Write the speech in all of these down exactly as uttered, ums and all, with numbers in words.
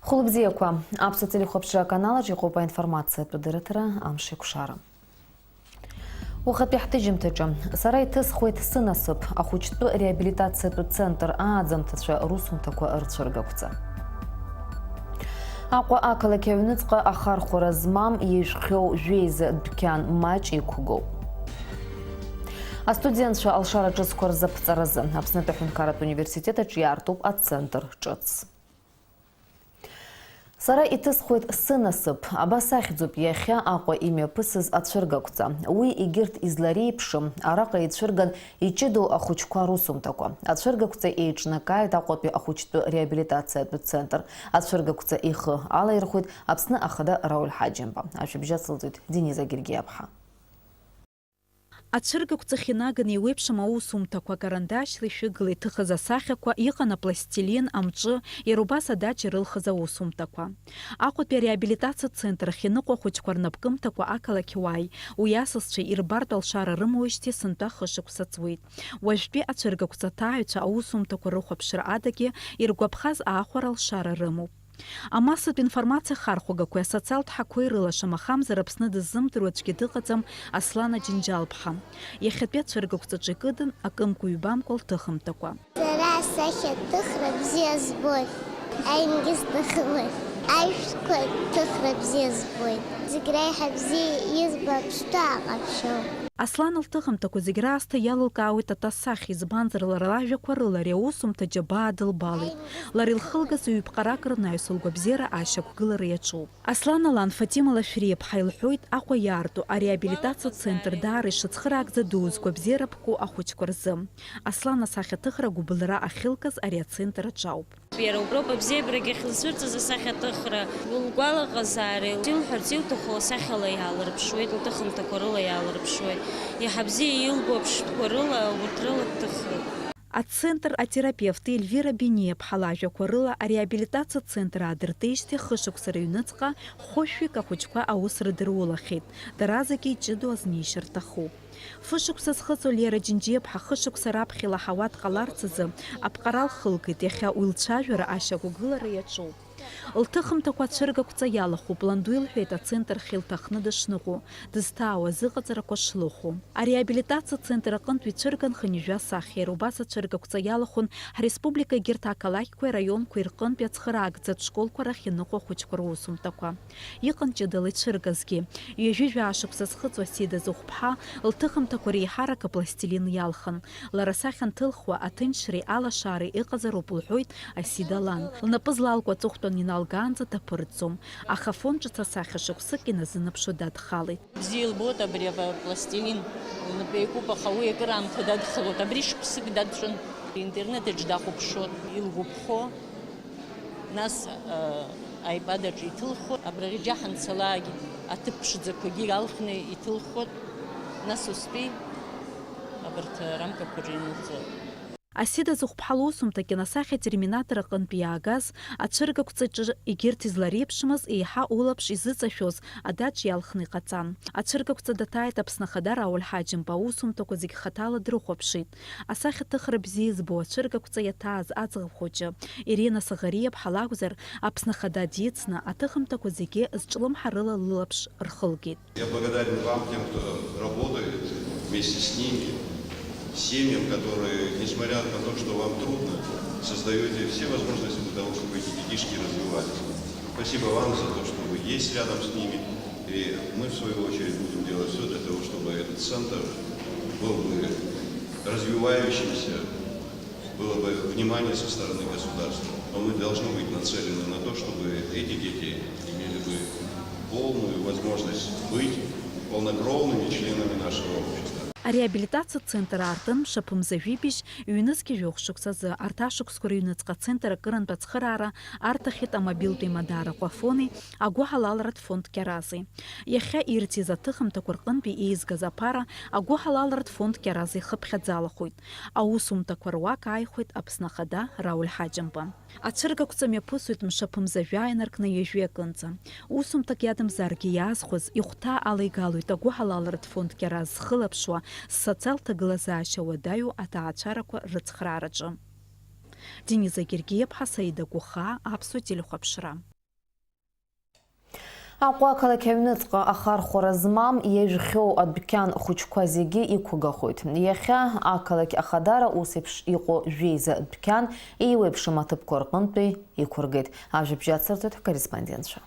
Хәылбзиақәа, аԥсуа телехәаԥшра аканалаҿ иҟоуп аинформациатә дырраҭара Амшеикәшара. Уахатәи ҳҭыжьымҭаҿы, сара иҭысхуеит сынасыԥ, ахәыҷтәы реабилитациатә центр ааӡамҭацәа русумҭақәа рцәыргақәҵа. Аҟәа ақалақь аҩныҵҟа ахархәара змам ежәхьоу жәеиза дәқьан маҷ иқәгоуп. Астудентцәа алшара ҿыцқәа рзаԥҵаразы Аԥснытәи аҳәынҭқарратә университет аҿы иаартуп ацентр ҿыц. Сара иҭысхуеит сынасыԥ, абас ахьӡуп иахьа Аҟәа имҩаԥысыз ацәыргақәҵа. Уи егьырҭ излареиԥшым, араҟа ицәырган иҷыдоу ахәыҷқәа русумҭақәа. Ацәыргақәҵа еиҿнакааит Аҟәатәи ахәыҷтәы реабилитациатә центр. Ацәыргақәҵа ихы алаирхәеит Аԥсны Ахада Рауль Ҳаџьымба. Ашәыбжьы ацылҵоит Дениза Гергиаԥҳа. Ацәыргақәҵахь инаганы еиуеиԥшым аусумҭақәа, карандашьла ишәыгала иҭыхыз асахьақәа, иҟан апластилин, амҿы, иара убас адаҷ ирылхыз аусумҭақәа. Аҟәатәи ареабилитациатә центр ахь иныҟәо ахәыҷқәа рнапкымҭақәа ақалақь уааи, уи асасцәеи ирбартә алшара рымоуижьҭеи сынтәа хышықәса ҵуеит. Уажәтәи ацәыргақәҵа аҭааҩцәа аусумҭақәа рыхәаԥшра адагьы иргәаԥхаз аахәара алшара рымоуп. Амассатә информациа ахархәагақәеи асоциалтә ҳаққәеи рыла, шамахамзар, Аԥсны дыззымдыруа аӡәгьы дыҟаӡам Аслана Џьынџьал-ԥҳа. Иахьатәи ацәыргақәҵаҿы икыдын акымкәа-ҩбамкәа лҭыхымҭақәа. Сара асахьаҭыхра бзиа збоит, аимгьы сҭахымызт. Аишәҭқәа ҭыхра бзиа збоит. Зегь реиҳа бзиа избо Аԥсны аҟаԥшьоуп. Аслан лҭыхымҭақәа зегь раасҭа иалылкаауеит атасахь, избанзар, лара лажәақәа рыла ари аусумҭа џьабаа дылбалеит. Лара илхылгаз ҩ-ԥҟарак рнаҩс лгәабзиара ашьақәгылара иаҿуп. Аслан лан Фатима Лашәриаԥҳа илҳәоит, Аҟәа иаарту ареабилитациатә центр даара ишыцхыраагӡа ду згәабзиара ԥку ахәыҷқәа рзы. Аслан асахьаҭыхра агәыбылра ахьылкыз ари ацентр аҿы ауп. Иара уброуп абзиабарагьы ахьылцәырҵыз асахьаҭыхра. Лгәалаҟазаара илҳәарц илҭаху лсахьала иаалырԥшуеит, лҭыхымҭақәа рыла иаалырԥшуеит. Иаҳа бзиа илбо аԥштәқәа рыла, урҭ рыла дҭыхроуп. Ацентр атерапевт Ельвира Бениаԥҳа лажәақәа рыла, ареабилитациатә центр аадыртижьҭеи хышықәса рыҩныҵҟа хәышәҩык ахәыҷқәа аус рыдырулахьеит, дара зегьы иҷыдоу азнеишьа рҭахуп. Фышықәса зхыҵуа Лера Џьынџьиаԥҳа хышықәса раԥхьа илаҳауа дҟаларц азы аԥҟара лхылгеит, иахьа уи лцәажәара ашьақәгылара иаҿуп. Лҭыхымҭақәа ацәыргақәҵа иалахәуп, ланду илҳәеит ацентр ахь илҭахны дышныҟәо, дызҭаауа азыҟаҵарақәа шлыхәо. Ареабилитациа центр аҟынтә ицәырган хынҩажәа сахьа, иара убас ацәыргақәҵа иалахәын ҳреспублика егьырҭ ақалақьқәеи араионқәеи рҟынтәи ацхыраагӡатә школқәа рахь иныҟәо ахәыҷқәа русумҭақәа. Иҟан ҷыдала ицәыргазгьы. Ҩажәи жәаа шықәса зхыҵуа Асида Зыхәԥҳа лҭыхымҭақәа реиҳарак апластилин иалхын. Лара асахьа анҭылхуа, аҭынчреи алашареи ыҟазароуп лҳәоит Асида лан. Лнапы злалку аҵыхәтәан иналгаанӡа даԥырҵӡом. Аха афон ҿыц асахьа шықәсык иназынаԥшуа дадхалеит. Бзиа илбоит абри апластилин. Лнапы еиқәуп, аха уи акыраамҭа дадхалоит. Абри шықәсык даҵәын. Интернет аҿы дахәаԥшуан. Илгәаԥхо. Нас, э, аипад аҿы иҭылхуеит, абраҟа џьаҳан цалаагь аҭыԥ ԥшӡақәагьы иалхны иҭылхуеит, нас устәи абарҭ рамкақәа рҿы инылҵуеит. Асида Зыхәԥҳа лусумҭа акиносахьа Терминатор аҟынтә иаагаз ацәыргақәҵаҿы егьырҭ излареиԥшымыз, еиҳа улаԥш изыҵашәоз адаҷ иалхны иҟаҵан. Ацәыргақәҵа даҭааит Аԥсны Ахада Рауль Ҳаџьымба, аусумҭақәа зегь хаҭала дрыхәаԥшит. Асахьаҭыхра бзиа збо ацәыргақәҵа иаҭааз аӡӷаб хәыҷы Ирина Саӷариаԥҳа лакәзар, Аԥсны Ахада дицны, аҭыхымҭақәа зегьы зҿлымҳарыла лылаԥш рхылгеит. Я благодарен вам, тем, кто работает вместе с ними, семьям, которые, несмотря на то, что вам трудно, создаёте все возможности для того, чтобы эти детишки развивались. Спасибо вам за то, что вы есть рядом с ними, и мы, в свою очередь, будем делать всё для того, чтобы этот центр был бы развивающимся, было бы внимание со стороны государства. Но мы должны быть нацелены на то, чтобы эти дети имели бы полную возможность быть полнокровными членами нашего общества. Ареабилитациатә центр аартын мшаԥымза жәибжь, ҩнызқьи жәохә шықәсазы. Арҭ ашықәсқәа рыҩныҵҟа ацентр акырынтә ацхыраара арҭахьеит амобилтә еимадара Кәафони агәыҳалалратә фонд Кьарази. Иахьа ирҭиз аҭыхымҭақәа рҟынтәи еизгаз аԥара агәыҳалалратә фонд Кьарази ихыԥхьаӡалахоит. Аусумҭақәа руак ааихәеит Аԥсны Ахада Рауль Ҳаџьымба. Ацәыргақәҵа мҩаԥысуеит мшаԥымза жәаа инаркны ҩажәи акынӡа. Усумҭак иадамзаргьы иаазхәаз ихәҭа алеигалоит агәыҳалалратә фонд Кьараз зхылаԥшуа, социалтә ҭагылазаашьа уадаҩу аҭаацәарақәа рыцхраараҿы. Дениза Гергиаԥҳа, Саида Гәыхаа, Аԥсуа телехәаԥшра. Аҟәа ақалақь аҩныҵҟа ахархәара змам иажәхьоу адәқьан хәыҷқәа зегьы иқәгахоит. Иахьа ақалақь ахадара ус еиԥш иҟоу жәеиза дәқьан еиуеиԥшым аҭыԥқәа рҟынтәи иқәыргеит. Ажәабжь ацырҵоит ҳкорреспондентцәа.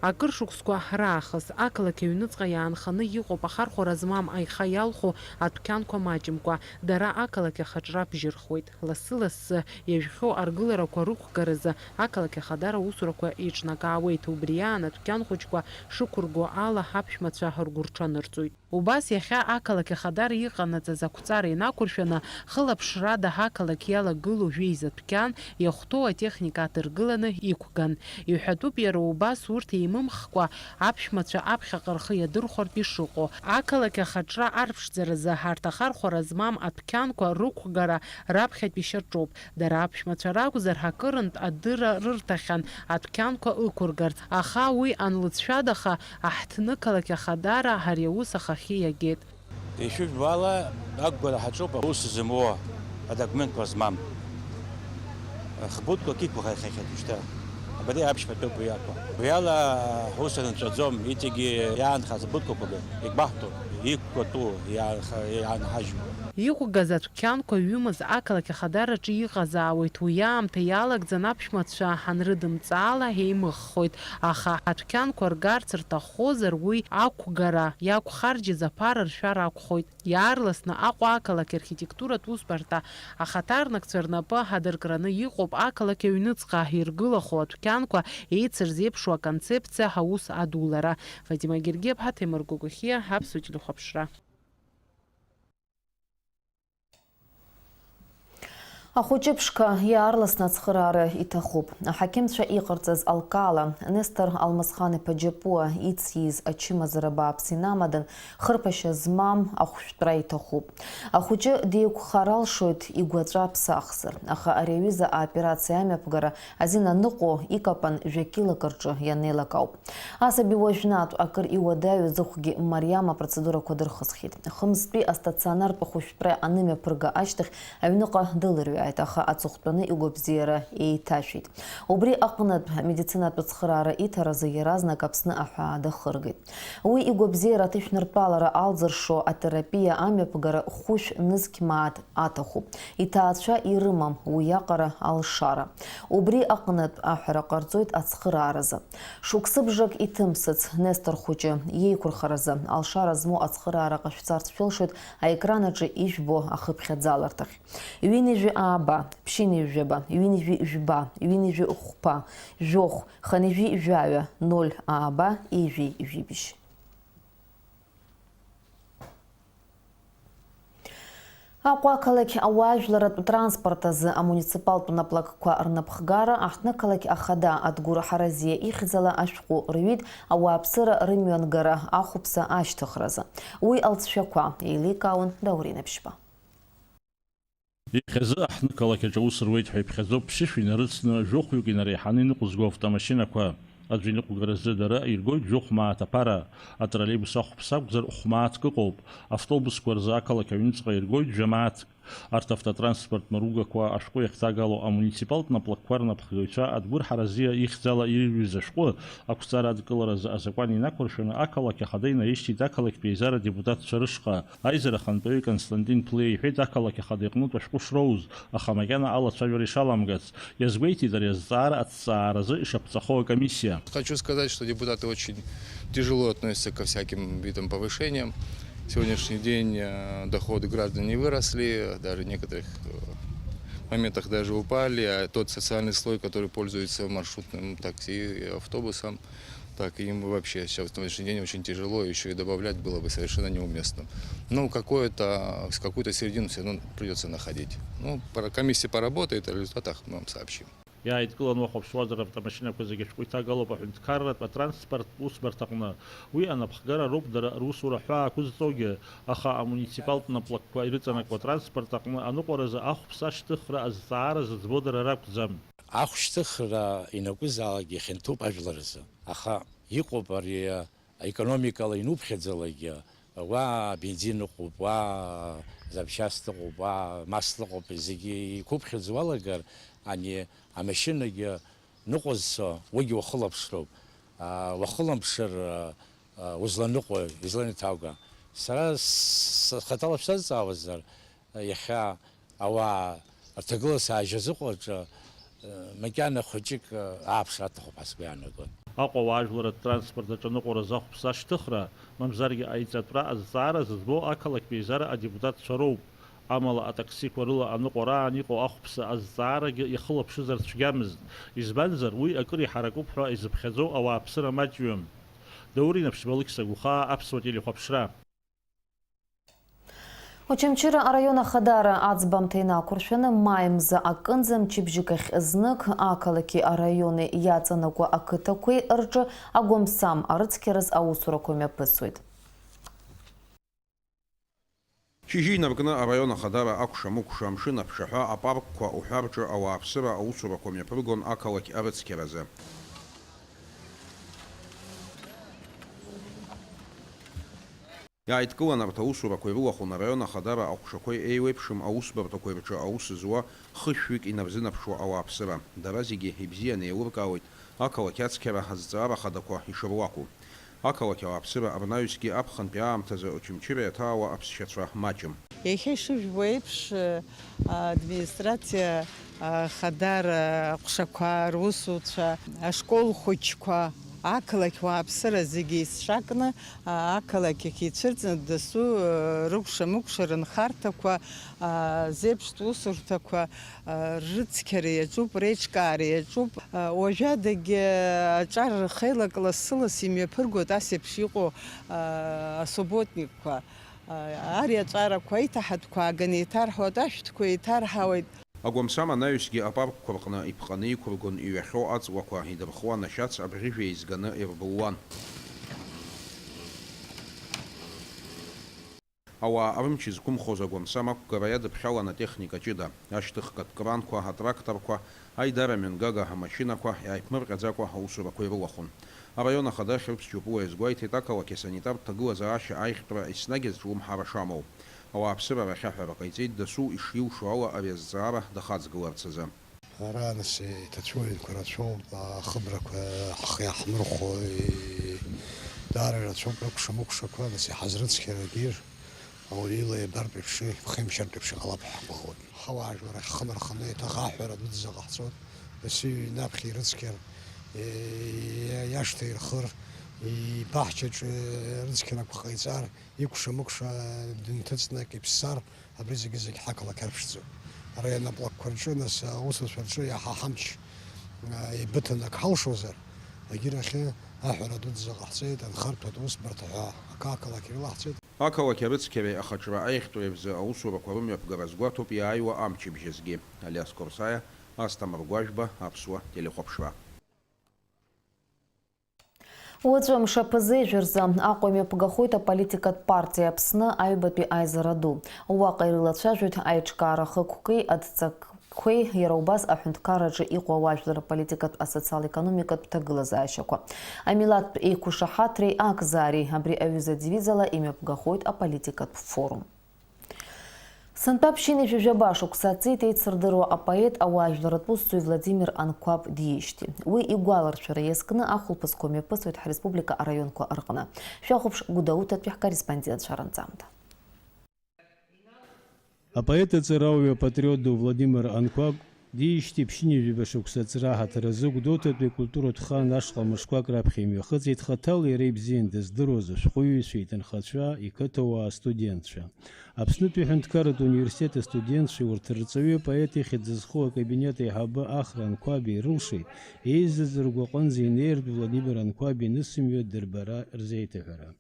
Акыр шықәсқәа раахыс ақалақь аҩныҵҟа иаанханы иҟоуп ахархәара змам аиха иалху адәқьанқәа маҷымкәа, дара ақалақь ахаҿра бжьырхуеит. Лассы-лассы иажәхьоу аргыларақәа рықәгаразы ақалақь ахадара аусурақәа еиҿнакаауеит, убри аан адәқьан хәыҷқәа шықәырго ала аԥшәмацәа ргәырҽанырҵоит. Убас иахьа ақалақь ахадара иҟанаҵаз ақәҵара инақәыршәаны, хылаԥшрада ақалақь иалагылоу жәеиза дәқьан иахәҭоу атехника аадыргыланы иқәган. Иҳәатәуп иара убас урҭ еимымхкәа аԥшәмацәа аԥхьаҟа рхы иадырхәартә ишыҟоу. Ақалақь ахаҿра арԥшӡаразы арҭ ахархәара змам адәқьанқәа рықәгара раԥхьатәи шьаҿоуп. Дара аԥшәмацәа ракәзар, акырынтә адырра рырҭахьан адәқьанқәа ықәыргарц, аха уи анлыҵшәадаха, аҳҭнықалақь ахадара ари аус ахахьы иагеит. Ишәыжәбо ала, ақәгара ҳаҿуп аус зымуо, адокументқәа змам. Хбудкәак иқәгахьеит уажәшьҭа. Абри аԥшьбатәуп уи ақәа. Уи ала ҳус анынҵәаӡом, иҵегьы иаанхаз абудкәақәагьы игәаҳҭон, иқәгатәу иаанха-, иаанҳажьуа. Иқәгаз адәқьанқәа ҩымыз ақалақь ахадараҿы иҟазаауеит, уи аамҭа иалагӡан аԥшәмацәа ҳанрыдымҵаала еимыххоит, аха адәқьанқәа ргарц рҭаххозар, уи ақәгара иақәхарџьыз аԥара ршәар акәхоит. Иаарласны Аҟәа ақалақь архитектуратә усбарҭа ахаҭарнакцәа рнапы адыркраны иҟоуп ақалақь аҩныҵҟа иргылахо адәқьанқәа еицырзеиԥшу аконцепциа аус адулара. Фатима Гергиаԥҳа, Ҭемыр Гогохиа, Аԥсуа телехәаԥшра. Ахәыҷы ԥшқа иаарласны ацхыраара иҭахуп. Аҳақьымцәа иҟарҵаз алкаала, Нестор Алмасхан-иԥа Џьапуа ициз ачымазара бааԥс инамадан, хырԥашьа змам ахәшәтәра иҭахуп. Ахәыҷы деиқәхар алшоит игәаҵәа ԥсахзар, аха ари аҩыза аоперациа амҩаԥгара азин аныҟәо икапан жәа-кьылак рҿы ианеилак ауп. Асаби уажәнатә акыр иуадаҩу зыхәгьы мариам апроцедурақәа дырхысхьеит. Хымзтәи астационартә ахәышәтәра анымҩаԥырга ашьҭахь аҩныҟа дылырҩааит, аха аҵыхәтәаны игәабзиара еиҭашәеит. Убри аҟнытә, амедицинатә ацхыраара иҭаразы иаразнак Аԥсны аҳәаа дахыргеит. Уи игәабзиара аҭышәныртәалара алзыршо атерапиа амҩаԥгара хәышә нызқь мааҭ аҭахуп. Иҭаацәа ирымам уиаҟара алшара. Убри аҟнытә аҳәара ҟарҵоит ацхырааразы. Шықәсыбжак иҭымсыц Нестор хәыҷы иеиқәырхаразы алшара змоу ацхыраара ҟашәҵарц шәылшоит аекран аҿы ижәбо ахыԥхьаӡаларҭахь. Ҩынҩажәи ааба, ԥшьынҩажәи жәаба, ҩынҩажәи жәба, ҩынҩажәи хәба, жәохә, хынҩажәи жәаҩа, ноль ааба, ҩажәи жәибжь. Аҟәа ақалақь ауаажәларратә транспорт азы амуниципалтә наплакқәа рнапхгара аҳҭнықалақь ахада Адгәыр Ҳаразиа ихьӡала ашәҟәы рҩит ауааԥсыра рымҩангара ахәԥса ашьҭыхразы. Уи алҵшәақәа еиликаауан Даур Инаԥшьба. Иахьазы аҳҭнықалақь аҿы аус руеит ҳәа иԥхьаӡоуп ԥшьышә инарыцны, жәохәҩык инареиҳаны иныҟәызго автомашьынақәа. Аӡәы иныҟәгаразы дара иргоит жәохә мааҭ аԥара, атроллеибус ахәԥса акәзар, хә мааҭк ыҟоуп, автобусқәа рзы ақалақь аҩныҵҟа иргоит жәа мааҭк. Арҭ автотранспорт маругақәа ашәҟәы иахьҭагало амуниципалтә наплакқәа рнапхгаҩцәа Адгәыр Ҳаразиа ихьӡала ирҩыз ашәҟәы ақәҵара адкыларазы азакәан инақәыршәаны ақалақь ахада инаишьҭит ақалақьтә еизара адепутатцәа рышҟа. Аизара ахантәаҩы Константин Ԥлиа иҳәеит ақалақь ахада иҟнытә ашәҟәы шроуз, аха макьана алацәажәара ишаламгац. Иазгәеиҭеит ари азҵаара аҭҵааразы ишаԥҵахо акомиссиа. Хочу сказать, что депутаты очень тяжело относятся ко всяким видам повышениям. Сегодняшний день, э, доходы граждан не выросли, даже в некоторых, э, моментах даже упали, а тот социальный слой, который пользуется маршрутным такси и автобусом, так им вообще сейчас в сегодняшний день очень тяжело, ещё и добавлять было бы совершенно неуместно. Ну, какое-то, с-, какую-то середину всё равно придётся находить. Ну, пора-, комиссия поработает, о результатах мы вам сообщим. Иааидкыланы уахәаԥшуазар, автомашьынақәа зегьы ашәҟәы иҭагалоуп аҳәынҭқарратә атранспорттә усбарҭаҟны. Уи анапхгара роуп дара русура ҳәаа ақәызҵогьы, аха амуниципалтә наплакқәа ирыҵанакуа атранспорт аҟны аныҟәаразы ахәԥса ашьҭыхра азҵаара зыӡбо дара ракәӡам. Ахә шьҭыхра ианакәызаалак ихьанҭоуп ажәлар рзы, аха иҟоуп ари аекономикала иануԥхьаӡалакгьы, уа абензин ыҟоуп, уа запчасть ыҟоуп, уа масло ыҟоуп, зегьы иқәыԥхьаӡо уалагар, ани амашьынагьы ныҟәызцо, уигьы уахылаԥшроуп. Уахылымԥшыр, узланыҟәо, изланиҭауга? Сара схаҭала шәсазҵаауазар, иахьа ауаа рҭагылазаашьа азыҟараҿы макьана хәыҷык ааԥшра аҭахуп ҳәа сгәы иаанагоит. Аҟәа ауаажәларратә транспорт аҿы аныҟәара азы ахәԥса ашьҭыхра, мамзаргьы аиҵатәра азҵаара зызбо ақалақьтә еизара адепутатцәа роуп. Амала атаксиқәа рыла аныҟәараан иҟоу ахәԥса азҵаарагьы иахылаԥшызар цәгьамызт, избанзар, уи акыр иҳаракуп ҳәа изыԥхьаӡоу ауааԥсыра маҷҩым. Даур Инаԥшьба, Алықьса Гәхаа, Аԥсуа телехәаԥшра. Очамчыра араион ахадара аӡбамҭа инақәыршәаны, маи мза акынӡа мчыбжьык ахь знык ақалақьи араиони иаҵанакуа ақыҭақәеи рҿы агәамсам арыцқьараз аусурақәа мҩаԥысуеит. Шьыжьы инаркны араион ахадара акәша-мыкәша, амшын аԥшаҳәа, апаркқәа уҳәа рҿы ауааԥсыра аусурақәа мҩаԥыргон ақалақь арыцқьаразы. Иааидкылан арҭ аусурақәа ирылахәын араион ахадара аҟәшақәеи еиуеиԥшым аусбарҭақәеи рҿы аус зуа хышәҩык инарзынаԥшуа ауааԥсыра. Дара зегьы ибзианы еилыркаауеит ақалақь ацқьара азҵаара хадақәа ишыруаку. Ақалақь ауааԥсыра рнаҩсгьы аԥхынтәи аамҭазы Очамчыра иаҭаауа аԥсшьацәа маҷым. Иахьа ишыжәбо еиԥш, администрациа, ахадара, аҟәшақәа русуцәа, ашкол хәыҷқәа ақалақь уааԥсыра зегьы еицҿакны, ақалақь ахь ицәырҵны дасу рыкәша-мыкәша рынхарҭақәа, зеиԥштә усурҭақәа рыцқьара иаҿуп, реиҿкаара иаҿуп. Уажәадагьы аҿар рхеилак лассы-ласс имҩаԥыргоит ас еиԥш иҟоу асубботникқәа. Ари аҿарақәа аиҭаҳатәқәа ааганы еиҭарҳауеит, ашәҭқәа еиҭарҳауеит. Агәамсам анаҩсгьы апаркқәа рҟны иԥҟаны иқәыргон иҩахьоу аҵлақәа, идырхуан ашьац абӷьыжә еизганы ирбылуан. Ауаа рымч зқәымхоз агәамсам ақәгара иадыԥхьалан атехника ҷыда, ашьҭыхгатә кранқәа, атракторқәа, аидара мҩангага амашьынақәа иааиԥмырҟьаӡакәа аусурақәа ирылахәын. Араион ахада Хьырԥс Џьопуа иазгәеиҭеит, ақалақь асанитартә ҭагылазаашьа аиӷьтәра еснагь азҿлымҳара шамоу. Ауааԥсыра рахь аҳәара ҟаиҵеит, дасу ишилшо ала ари азҵаара дахаҵгыларц азы. Ара, нас, иҭацәу аҩнқәа рацәоуп, ахыбрақәа ҳхы иаҳмырхәо, и-, даара ирацәоуп рыкәша-мыкәшақәа, нас, иҳазрыцқьарагьы, ауаҩы ила иабартә еиԥш, иԥхеимшьартә еиԥш иҟалап ҳәа ҳгәыӷуеит. Ҳауаажәлар ахь ҳхы нарханы еиҭах аҳәара дуӡӡа ҟаҳҵоит, дасу иҩнаԥхьа ирыцқьар, и-, иашҭа ирхыр, ибаҳчаҿы рыцқьарақәа ҟаиҵар, икәша-мыкәша дынҭыҵны ак иԥссар, абри зегьы-зегь ҳақалақь арԥшӡоуп. Ара ианаплакқәа рҿы, нас, аусуцәа рҿы иаҳа ҳамч, а, еибыҭаны ак ҳалшозар, егьирахьы аҳәара дуӡӡа ҟаҳҵеит, анхарҭәатә усбарҭа ҳәа акы ақалақь ирылаҳҵеит. Ақалақь арыцқьареи ахаҿра аиӷьтәреи рзы аусурақәа рымҩаԥгара азгәаҭоуп иааиуа амчыбжьазгьы. Алиас Корсаиа, Асҭамыр Гәажәба, Аԥсуа телехәаԥшра. Уаҵәы мшаԥы зежәа рзы Аҟәа имҩаԥгахоит аполитикатә партиа Аԥсны аҩбатәи аизара ду. Уаҟа ирылацәажәоит аиҿкаара хықәкеи адҵақәеи, иара убас аҳәынҭқарраҿы иҟоу ауаажәлар аполитикатә, асоциал-економикатә ҭагылазаашьақәа. Амилаҭтә еиқәышаҳаҭреи акзаареи, абри аҩыза адивизала имҩаԥгахоит аполитикатә форум. Сынтәа ԥшьынҩажәи жәаба шықәса ҵит еицырдыруа апоет, ауаажәларратә усзуҩ Владимир Анқәаб диижьҭеи. Уи игәаларшәара иазкны ахәылԥазқәа мҩаԥысуеит ҳреспублика араионқәа рҟны. Шәахәаԥш Гәдоуҭатәи ҳкорреспондентцәа ранҵамҭа. Апоет, аҵарауаҩ, апатриот ду Владимир Анқәаб диижьҭеи ԥшьынҩажәи жәаба шықәса ҵра аҳаҭыр азы Гәдоуҭатәи акультуратә хаан ашҟа мышқәак раԥхьа имҩахыҵит, хаҭала иара ибзиан дыздыруаз ашәҟәыҩҩцәа, иҭынхацәа, иқыҭауаа, астудентцәа. Аԥснытәи аҳәынҭқарратә университет астудентцәеи урҭ рырҵаҩи апоет ихьӡ зху акабинет аиҳабы Ахра Анқәаби ирылшеит, еизаз ргәаҟынӡа инеиртә Владимир Анқәаби инысымҩа дырбара рзеиҭаҳәара.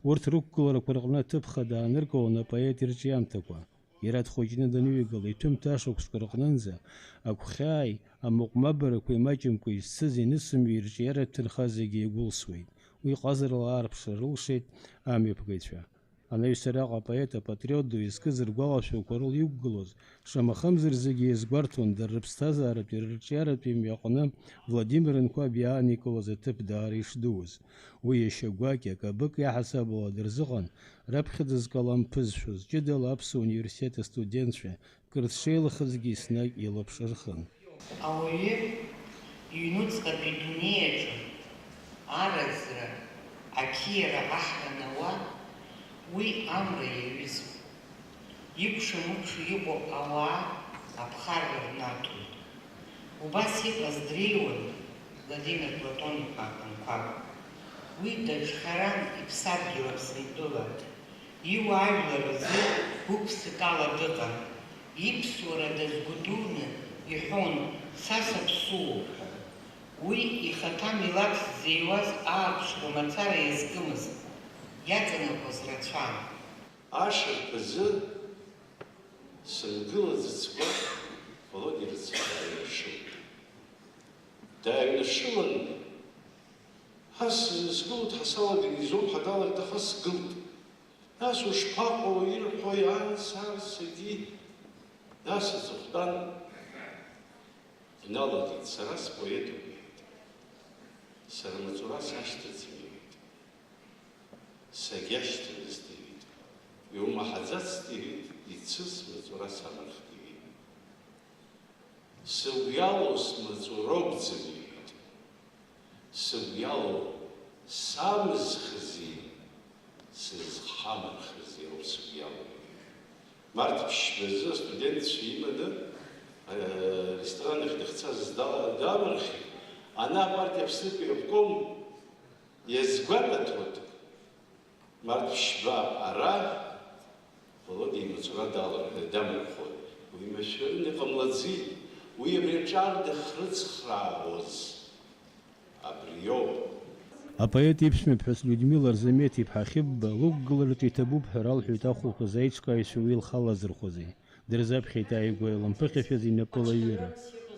Урҭ рықәгыларақәа рҟны аҭыԥ хада ааныркылон апоет ирҿиамҭақәа. Иара дхәыҷны даныҩагыла, иҭәымҭа ашықәсқәа рҟнынӡа агәхьааи амыҟәмабарақәеи маҷымкәа изцыз инысымҩи ирҿиаратә ҭынха зегьы иагәылсуеит. Уи ҟазарала аарԥшра рылшеит амҩаԥгаҩцәа. Анаҩс араҟа апоет апатриот ду изкыз ргәалашәақәа рыла иқәгылоз, шамахамзар зегьы иазгәарҭон дара рыԥсҭазааратәи рырҿиаратәи мҩаҟны Владимир Анқәаб иааникылоз аҭыԥ даара ишдууз. Уи иашьа гәакьак, абык иаҳасабала дырзыҟан, раԥхьаӡа зкалам ԥызшәоз, ҷыдала Аԥсуа университет астудентцәа, кыр зҽеилахызгьы еснагь илаԥш рхын. Ауаҩы иҩнуҵҟатәи идунеи аҿы Аразра, ақьиара аҳра анауа, уи амра иаҩызоуп. Икәша-мыкәша иҟоу ауаа аԥхарра рнаҭоит. Убас иҟаз дреиуан Владимир Платон-иԥа Қәанқәак. Уи даҿхьаран иԥсадгьыл Аԥсынтәыла. Иуаажәлар рзы гәык-ԥсыкала дыҟан. Иԥсуара дазгәыдуны иҳәон, са саԥсуоуп ҳәа. Уи ихаҭа милаҭ ззеиуаз ааԥшра мацара иазкымызт, иаҵанакуаз рацәан. Ашырԥазы сынгылаӡыцкәа Володиа рыцҳа дааҩнашылеит. Дааҩнашылан, ҳа сызгылоит ҳәа салаган изоуп ҳәа далагеит, аха сгылт. Нас ушԥаҟоу, ирҳәои, ан, сар, сагьи? Нас аҵыхәтәан дналагеит, сара споетуп, иҳәеит. Сара маҵура сашьҭаӡам, иҳәеит. Сагьашьҭамызт, иҳәеит. Иумаҳаӡацт, иҳәеит, ицыз маҵура самырхт, иҳәеит. Сыгәиалоу смаҵуроуп ӡыми, иҳәеит. Сыгәиалоу самызхызи, сызхамырхызи ауп сыгәиалоу, иҳәеит. Март ԥшьбазы астудентцәа иманы, э, аресторан ахь дахьцаз дала-, далырхит. Ана апартиа Аԥснытәи аобком иазгәанаҭоит. Март ԥшьба ара Володиа имаҵура далар-, дамырхәоит. Уи машәырны иҟамлаӡеит. Уи абри аҿар дахьрыцхраауаз абриоуп. Апоет иԥшәмаԥҳәыс Людмила Арзамеҭ-иԥҳа Хьыбба лықәгылараҿы иҭабуп ҳәа ралҳәоит ахәылԥаз аиҿкааҩцәа уи лхы алазырхәази. Дырзаԥхьеит ааигәа илымԥыхьашәаз инапы лаҩыра.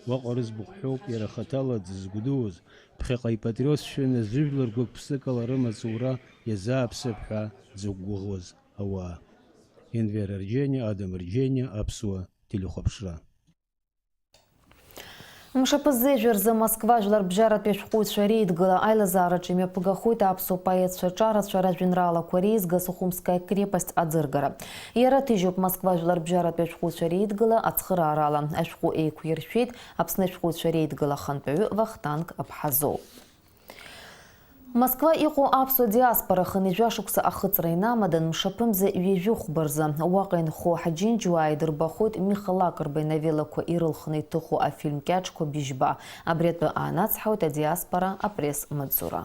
Уаҟа рыӡбахә ҳәоуп иара хаҭала дзызгәдууаз, ԥхьаҟа ипатриотцәа шәаны зыжәлар гәык-ԥсыкала рымаҵура иазааԥсап ҳәа дзықәгәыӷуаз ауаа. Енвер Арџьениа, Адам Арџьениа, Аԥсуа телехәаԥшра. Мшаԥы зежәа рзы Москва жәларбжьаратәи ашәҟәыҩҩцәа реидгыла аилазаараҿы имҩаԥгахоит аԥсуа поетцәа ҿарацәа ражәеинраалақәа реизга Сухумская крепость аӡыргара. Иара ҭыжьуп Москва жәларбжьаратәи ашәҟәыҩҩцәа реидгыла ацхыраарала. Ашәҟәы еиқәиршәеит Аԥсны ашәҟәыҩҩцәа реидгыла ахантәаҩы Вахтанг Аԥҳазоу. Москва иҟоу аԥсуа диаспора хынҩажәа шықәса ахыҵра инамадан, мшаԥымза ҩажәи хәба рзы. Уаҟа инхо ҳџьынџьуаа идырбахоит Миха Лакрба иновеллақәа ирылхны иҭыху афильм кьаҿқәа быжьба. Абри атәы аанацҳауеит адиаспора апресс-маҵзура.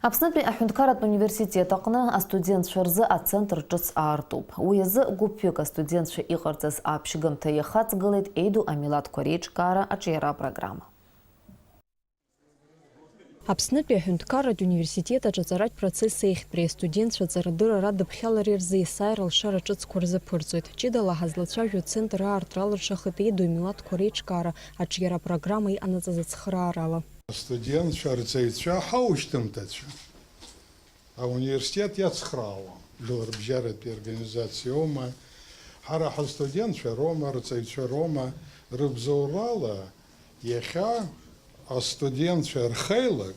Аԥснытәи аҳәынҭқарратә университет аҟны астудентцәа рзы ацентр ҿыц аартуп. Уи азы гәыԥҩык астудентцәа иҟарҵаз аԥшьгамҭа иахаҵгылеит Еиду амилаҭқәа реиҿкаара аҿиара апрограмма. Аԥснытәи аҳәынҭқарратә университет аҿаҵаратә процесс еиӷьтәреи астудентцәа аҵарадырра радыԥхьалареи рзы есааира алшара ҿыцқәа рзаԥырҵоит. Ҷыдала ҳазлацәажәо ацентр аартра алыршахеит Еиду амилаҭқәа реиҿкаара аҿиара апрограмма иҟанаҵаз ацхыраарала. Астудентцәа, арҵаҩцәа, ҳаушьҭымҭацәа. Ауниверситет иацхраауам, жәларбжьаратәи организациоума, ҳара ҳастудентцәа роума, рҵаҩцәа роума, рыбзоурала иахьа астудентцәа рхеилак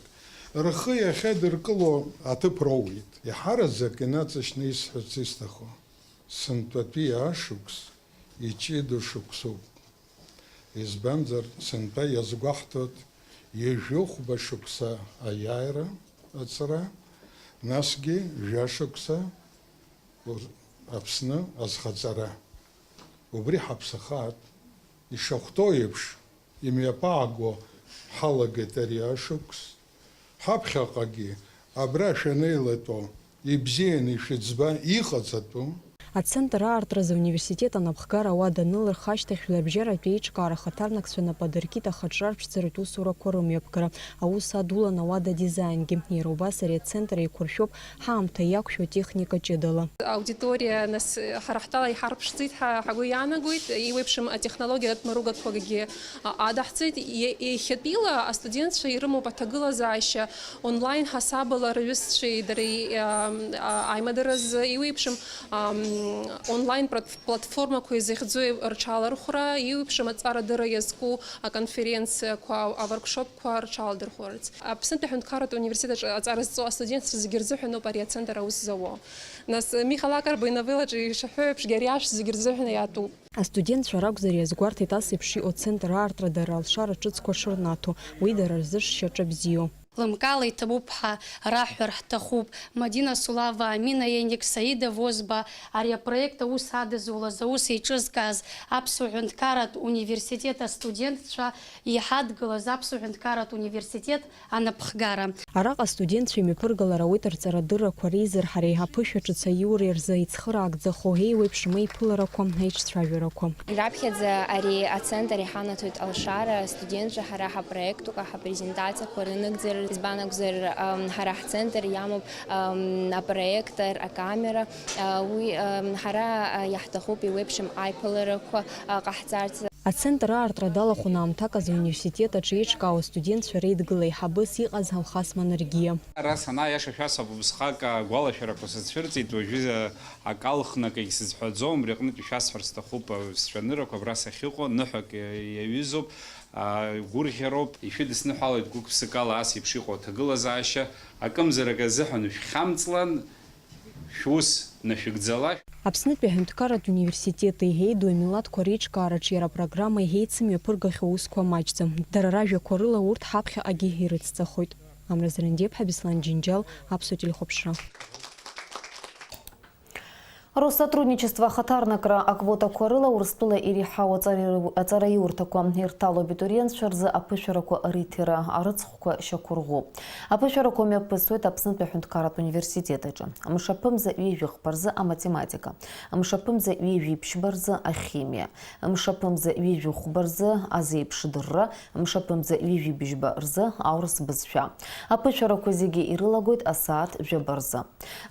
рхы иахьадыркыло аҭыԥ роуеит. Иаҳараӡак инаҵшьны исҳәарц исҭаху, сынтәатәи ашықәс иҷыдоу шықәсоуп. Избанзар, сынтәа иазгәаҳҭоит ҩажәи хәба шықәса аиааира аҵра, насгьы жәа шықәса ур-, Аԥсны азхаҵара. Убри ҳаԥсахааит, ишахәҭоу еиԥш, имҩаԥааго ҳалагеит ари ашықәс. Ҳаԥхьаҟагьы абра шәанеилатәоу, ибзианы ишәыӡба, иҟаҵатәу. Ацентр аартразы ауниверситет анапхгара ауада анылырх ашьҭахь, жәларбжьаратәи аиҿкаара ахаҭарнакцәа нап адыркит ахаҿра арԥшӡаратә усурақәа рымҩаԥгара. Аус адулан ауада адизаингьы. Иара убас ари ацентр еиқәыршәоуп ҳаамҭа иақәшәо атехника ҷыдала. Аудиториа, нас, ҳара ҳтәала иҳарԥшӡеит ҳәа ҳгәы иаанагоит, еиуеиԥшым атехнологиатә маругақәагьы, а, адаҳҵеит. Е-, иахьатәила астудентцәа ирымоуп аҭагылазаашьа онлайн ҳасабала рҩызцәеи дареи, а, а, аимадаразы, еиуеиԥшым, ам, онлайн плат-, платформақәа изыхьӡу рҽалархәра, еиуеиԥшым аҵарадырра иазку аконференциақәа, аворкшопқәа рҽаладырхәырц. Аԥснытәи аҳәынҭқарратә университет аҿы аҵара зҵо астудентцәа зегьы рзыҳәаноуп ари ацентр аус зауа. Нас, Миха Лакрба иновеллаҿы ишаҳәо еиԥшгьы, ари ашә зегьы рзыҳәан иатәуп. Астудентцәа ракәзар иазгәарҭеит ас еиԥш иҟоу ацентр аартра дара алшара ҿыцқәа шырнаҭо, уи дара рзы шшьаҿа бзиоу. Лымкаала иҭабуп ҳәа раҳәар ҳҭахуп. Мадина Сулава, Амина Еник, Саида Возба, ари апроект аус адызулаз, аус еиҿызкааз Аԥсуа Ҳәынҭқарратә Университет астудентцәа, иҳадгылаз Аԥсуа Ҳәынҭқарратә Университет анапхгара. Араҟа астудентцәа имҩаԥыргалар ауеит рҵарадыррақәа реизырҳареи аԥышәа ҿыц аиуреи рзы ицхыраагӡахо еиуеиԥшым еиԥыларақәа, аиҿцәажәарақәа. Раԥхьаӡа ари ацентр иҳанаҭоит алшара, астудентцәа ҳара ҳапроектқәа, ҳапрезентациақәа рынагӡара, избан акәзар, ам, ҳара ҳцентр иамоуп, ам, апроектор, акамера, а, уи, ам, ҳара, а, иаҳҭахуп еиуеиԥшым аиԥыларақәа, а, ҟаҳҵарц. Ацентр аартра далахәын аамҭак азы ауниверситет аҿы еиҿкаау астудентцәа реидгыла аиҳабыс иҟаз Алхас Манаргиа. Ара санааи, аиаша шәасҳәап, убысҟак агәалашәарақәа сацәырҵит, уажәы акы алхны акгьы сызҳәаӡом, убри аҟнытә ишәасҳәар сҭахуп, сшәанырақәа абра сахьыҟоу ныҳәак иаҩызоуп, гәырӷьароуп, ишәыдысныҳәалоит гәык-ԥсыкала ас еиԥш иҟоу аҭагылазаашьа, акымзарак азыҳәан шәхьамҵлан, шәус нашәыгӡала. Аԥснытәи аҳәынҭқарратә университети еиду амилаҭқәа реиҿкаараҿ иара апрограмма еицымҩаԥыргахьоу усқәа маҷӡам. Дара ражәақәа рыла урҭ ҳаԥхьаҟагьы ирыцҵахоит. Амра Зрандиаԥҳа, Беслан Џьынџьал, Аԥсуа телехәаԥшра. Россотрудничество ахаҭарнакра аквотақәа рыла Урыстәыла иреиҳау аҵараиу-, аҵараиурҭақәа ирҭало абитуриентцәа рзы аԥышәарақәа риҭира арыцхә шьақәырӷәӷәоуп. Аԥышәарақәа мҩаԥысуеит Аԥснытәи аҳәынҭқарратә университет аҿы. Мшаԥымза ҩажәи хԥа рзы аматематика, мшаԥымза ҩажәи ԥшьба рзы ахимиа, мшаԥымза ҩажәи хәба рзы азеиԥшдырра, мшаԥымза ҩажәи быжьба рзы аурыс бызшәа. Аԥышәарақәа зегьы ирылагоит асааҭ жәаба рзы.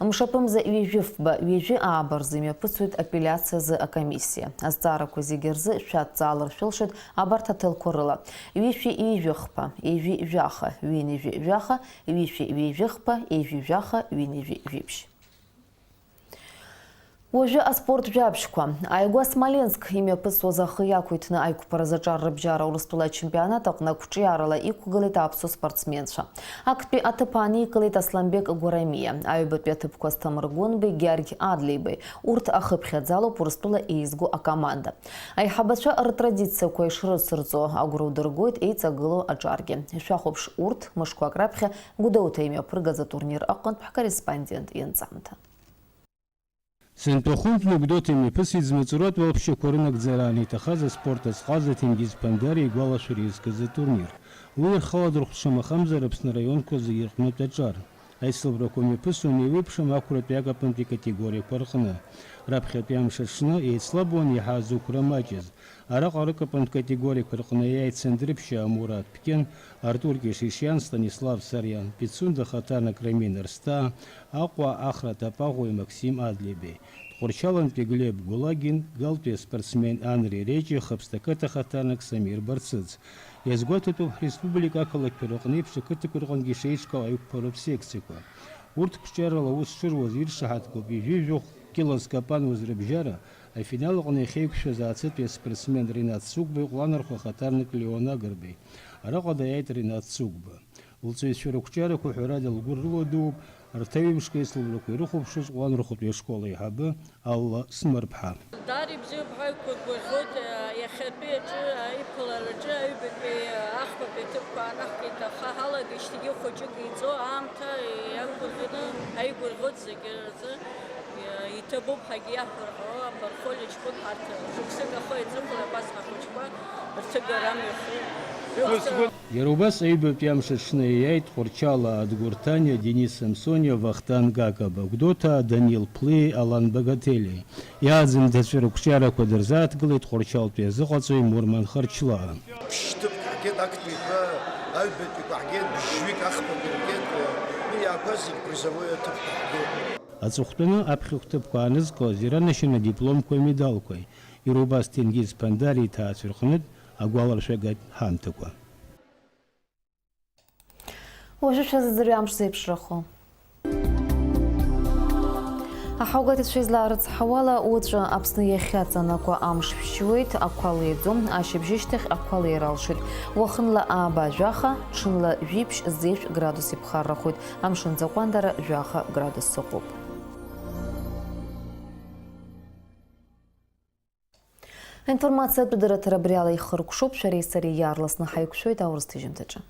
Мшаԥымза ҩажәи фба, ҩажәи ааба рзы имҩаԥысуеит апеллиациа азы акомиссиа. Азҵаарақәа зегьы рзы шәадҵаалар шәылшоит абарҭ аҭелқәа рыла: ҩышәи ҩажәи хԥа, ҩажәи жәаха, ҩынҩажәи жәаха, ҩышәи ҩажәи хԥа, ҩажәи жәаха, ҩынҩажәи жәибжь. Уажәы аспорт жәабжьқәа. Ааигәа Смоленск имҩаԥысуаз ахы иақәиҭны аиқәԥаразы аҿар рыбжьара Урыстәыла ачемпионат аҟны ақәҿиарала иқәгылеит аԥсуа спортсменцәа. Актәи аҭыԥ ааникылеит Асланбек Гәарамиа, аҩбатәи аҭыԥқәа Асҭамыр Гәынбеи, Георги Адлеибеи. Урҭ ахыԥхьаӡалоуп Урыстәыла еизго акоманда. Аиҳабацәа ртрадициақәа ишрыцырҵо агәра удыргоит еиҵагылоу аҿаргьы. Шәахәаԥш урҭ мышқәак раԥхьа Гәдоуҭа имҩаԥыргаз атурнир аҟынтә ҳкорреспондент ианҵамҭа. Сынтәа хынтәны Гәдоуҭа имҩаԥысит змаҵуратә уалԥшьақәа рынагӡара аан иҭахаз аспорт азҟаза Ҭенгиз Ԥандариа игәалашәара иазкыз атурнир. Уи ирхаладырхәт шамахамзар Аԥсны араионқәа зегьы рҟнытә аҿар. Аицлабрақәа мҩаԥысуан еиуеиԥшым ақәратәи акапантәи категориақәа рҟны. Раԥхьатәи амш аҽны еицлабуан иаҳа азықәра маҷыз. Араҟа рыкапантә категориақәа рҟны иааит Сандрыԥшьаа Мурат, Ԥкьын, Артур Кьышишиан, Станислав Сариан, Пицунда хаҭарнак Рамин Арсҭаа, Аҟәа Ахра Тапаӷәеи Максим Адлеибеи, Тҟәарчалантәи Глеб Гулагин, Галтәи аспортсмен Анри Реҷи, Хыԥсҭа қыҭа хаҭарнак Самир Барцыц. Иазгәаҭатәуп, ҳреспублика ақалақьқәа рыҟны еиԥш ақыҭақәа рҟынгьы ишеиҿкаау аиқәԥаратә секциақәа. Урҭ қәҿиарала аус шыруаз иршаҳаҭгоуп ҩажәи жәохә кило зкапануаз рыбжьара, афинал аҟны иахьеиқәшәаз Ааӡатәи аспортсмен Ринат Цугбеи Ҟәланырхәа ахаҭарнак Леон Агрбеи. Араҟа даиааит Ринат Цугба. Лҵаҩцәа рықәҿиарақәа ҳәарада лгәы рылоу дууп, арҭ аҩымшк аицлабрақәа ирыхәаԥшуаз Ҟәланырхәтәи ашкол аиҳабы Алла Смырԥҳа. Даара ибзиоуп, ҳаиқәгәыӷуеит, иахьатәи аҿы, аиԥылараҿы, аҩбатәи, ахԥатәи аҭыԥқәа аанаҳкит, аха ҳалагеижьҭеигьы хәыҷык иҵоу аамҭа иақәгәыӷны ҳаигәырӷьоит зегьы рзы. Иҭабуп ҳәагьы иаҳҳәар ҟалап, Бархолиа ҷкәын ҳарҭ шықәсык ахы иаҵыхәала абас ҳахәыҷқәа рҭыгара амҩахь рықәҵа. Иара убас аҩбатәи амш аҽны иааит Тҟәарчалаа Адгәыр Ҭаниа, Денис Самсониа, Вахтанг Акаба, Гәдоуҭаа Данил Ԥлии Алан Багателиеи. Иааӡамҭацәа рықәҿиарақәа дырзааҭгылеит Тҟәарчалтәи азыҟаҵаҩ Мурман Харчлаа. Ԥшь ҭыԥк ҳгеит, актәи итәа аҩбатәиқәа ҳгеит, бжьҩык ахԥатәи ргеит, уи иаақәаз зегь призовой аҭыԥқәа ҳгеит. Аҵыхәтәаны аԥхьахә ҭыԥқәа аанызкылаз иранашьан адипломқәеи амедалқәеи, иара убас Ҭенгиз Ԥандариа иҭаацәа рҟнытә агәаларшәагатә ҳамҭақәа. Уажәы шәазыӡырҩы амш зеиԥшрахо. Аҳаугатәцәа излаарыцҳауала, уаҵәы Аԥсны иахьаҵанакуа амш шәшьуеит, ақәа леиӡом, ашьыбжьышьҭахь ақәа леира алшоит. Уахынла ааба жәаха, ҽынла жәиԥшь зеижә градус иԥхаррахоит, амшын ӡаҟәандара жәаха градус ыҟоуп. Аинформациатә дырраҭара абри ала ихыркәшоуп, шәареи сареи иаарласны ҳаиқәшәоит аурыс ҭыжьымҭаҿы.